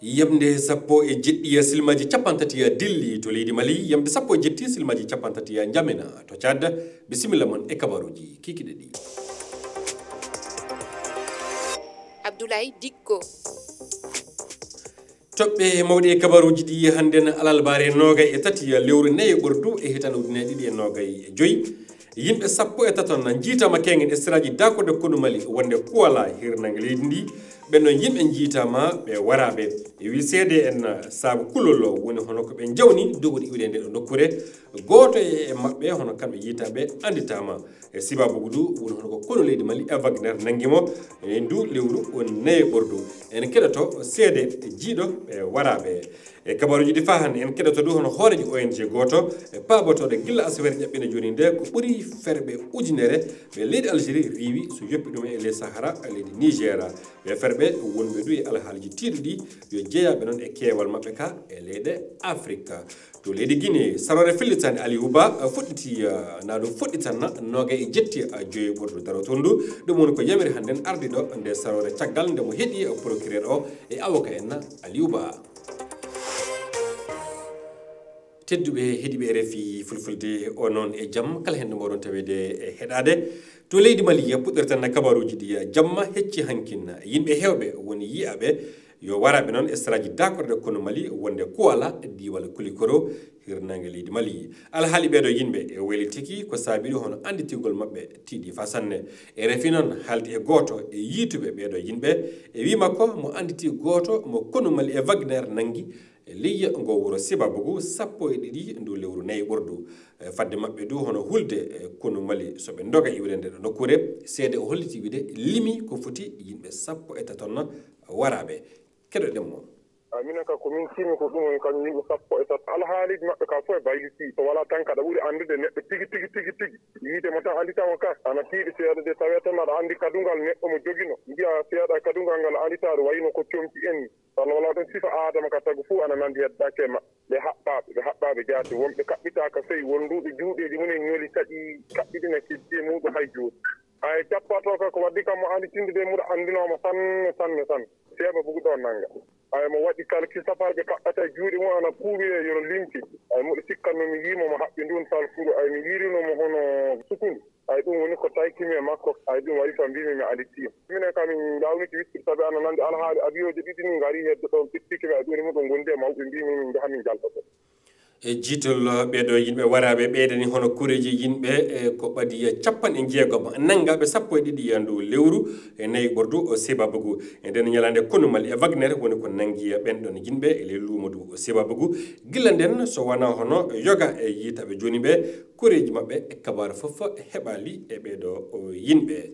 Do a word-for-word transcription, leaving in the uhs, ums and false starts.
Yamde sappo e jeɗɗi silmaji capantati ya dilli to leydi Mali, yamde sappo e jeɗɗi silmaji capantati ya njamina to Tchad. Bisimilla mon e kabaruji kikiɗe ɗi. Abdoulaye Dikko. Toɓɓe mawɗe e kabaruji ɗi hannden alalbaare nogay e tati ya lewru nayi ɓordu e hitande ujunere ɗiɗi e nogay e joyi. Yimɓe sappo e taton njiitama kengen e seraji dakorde konu Mali wonde Kuwala hirnange leydi ndi. Ɓen ɗon yimɓe njiitama ɓe waraɓe. E wi seede en saabu kulol o woni hono ko ɓe jawni dogori iwde nde ɗo nokkure. Gooto e maɓɓe hono kamɓe yiitaɓe anditama. E sibabugu du woni hono ko konu leydi Mali e Wagner nangi mo e ndu lewru o nayi ɓordu. En keɗoto seede jiiɗo ɓe waraɓe. E kabaruji ɗi fa hannde, en keɗoto du hono hoorejo O N G gooto, e paabotoɗo gilla asawere ƴaɓɓina jooni nde, ko ɓuri ferɓe ujunere ɓe leydi Algérie riiwi so yoppi ɗum e ley Sahara, e leydi Niger. Ɓe ferɓe wonɓe du e alhaaliji tiiɗuɗi yo jeeyaɓe noon e keewal maɓɓe ka e leyɗe Afrique. To leydi Guinée, sarore fillitande Aliou Ba, eh, fuɗɗiti, eh, na ɗum fuɗɗitanna noogay e jetti, eh, joyi ɓurɗo daro toon ndu. Ɗum woni ko yamiri hannden ardiɗo nde sarore caggal nde mo heɗi, eh, procureur o e avocat en Aliou Ba. Tedduɓe heɗiɓe R F I Fulfulde, o noon e jam, kala hen ɗo mboɗon tawede e heɗade. To leydi Mali, puɗɗorten kabaruji ɗi, jamma hecci hankin. Yimɓe hewɓe woni yiyaɓe yo waraɓe noon e saraji dakorde kono Mali wonde Kuwala, diwal Kulikoro, hirnange leydi Mali. Alhaali ɓeɗo yimɓe e weylitiki ko saabi ɗum hono anditigol maɓɓe tiiɗi fa sanne. R F I noon haaldi e gooto e yiituɓe ɓeɗo yimɓe e wi makko mo anditi gooto mo konu Mali e Wagner nangi e leyya ngo wuro Sibabugu sappo e ɗiɗi ndu lewru nayi ɓordu. E fadde maɓɓe du hono hulde e konu Mali so ɓe ndoga iwde nde ɗo nokkure, seede o holliti wide limi ko foti yimɓe sappo e taton waraɓe. Keɗoɗen mo. A minen ka ko min timi ko ɗum woni kañum yimɓe sappo e tato. Alhaaliji maɓɓe ka fof e bayliti. So wala tan kaɗa ɓuri anndude neɗɗo tigi, tigi, tigi, tigi. Yiide mo tan annditama ka. Ana tiiɗi seeɗa de tawe tan aɗa anndi kadungal neɗɗo mo jogino. Mbiya seeɗa kadungal ngal anndita ɗo wayno ko comci en. Walla wala tan sifa Aadama ka tagu fof ana nanndi heddaaki e maɓɓe. Ɓe haɓɓaaɓe, ɓe haɓɓaaɓe jaati. Wonɓe kaɓɓitaaka sey wonduɓe juuɗeeji mum en ñoli taƴi kaɓɓiɗina keddi e muuɗum hay jooni. Ay cappato ka ko waddi kam mo annditinde de muɗo anndinooma sanne, sanne, sanne. Seeba bugu ɗo nannga. Ay mo waɗi kalki safarɓe kaɓɓata e juuɗe mum ana kuuwi e yoro limti. Ay muɗo sikkanno mi yiimo mo haɓɓi ndun salkuru. Ay mi yiirino mo hono sukundu. Ay ɗum woni ko taykimi e makko. Ay ɗum waɗi fa mbimi mi annditi. Minen kam min njawniti wittude sabi ana nanndi alhaali abiyoje ɗiɗi ni ngari hedde ɗon ɓittiki mi ay ɗum woni muɗum gondi e mawɓe mbimi min njaha min njaltoto. E jiitol ɓeeɗo yimɓe waraaɓe ɓeydani hono koreeji yimɓe, e ko ɓadi capanɗe jeegom nanngaɓe sappo e ɗiɗi ndu lewru e nayi ɓordu o Sibabugu. E nden ñalaande konu Mali e Wagner woni ko nanngi ɓen ɗon yimɓe e ley luumo du o Sibabugu. Gila nden so wonaa hono yoga e yiitaɓe jooni ɓe koreeji maɓɓe e kabaru fof heɓaali e ɓeeɗo yimɓe.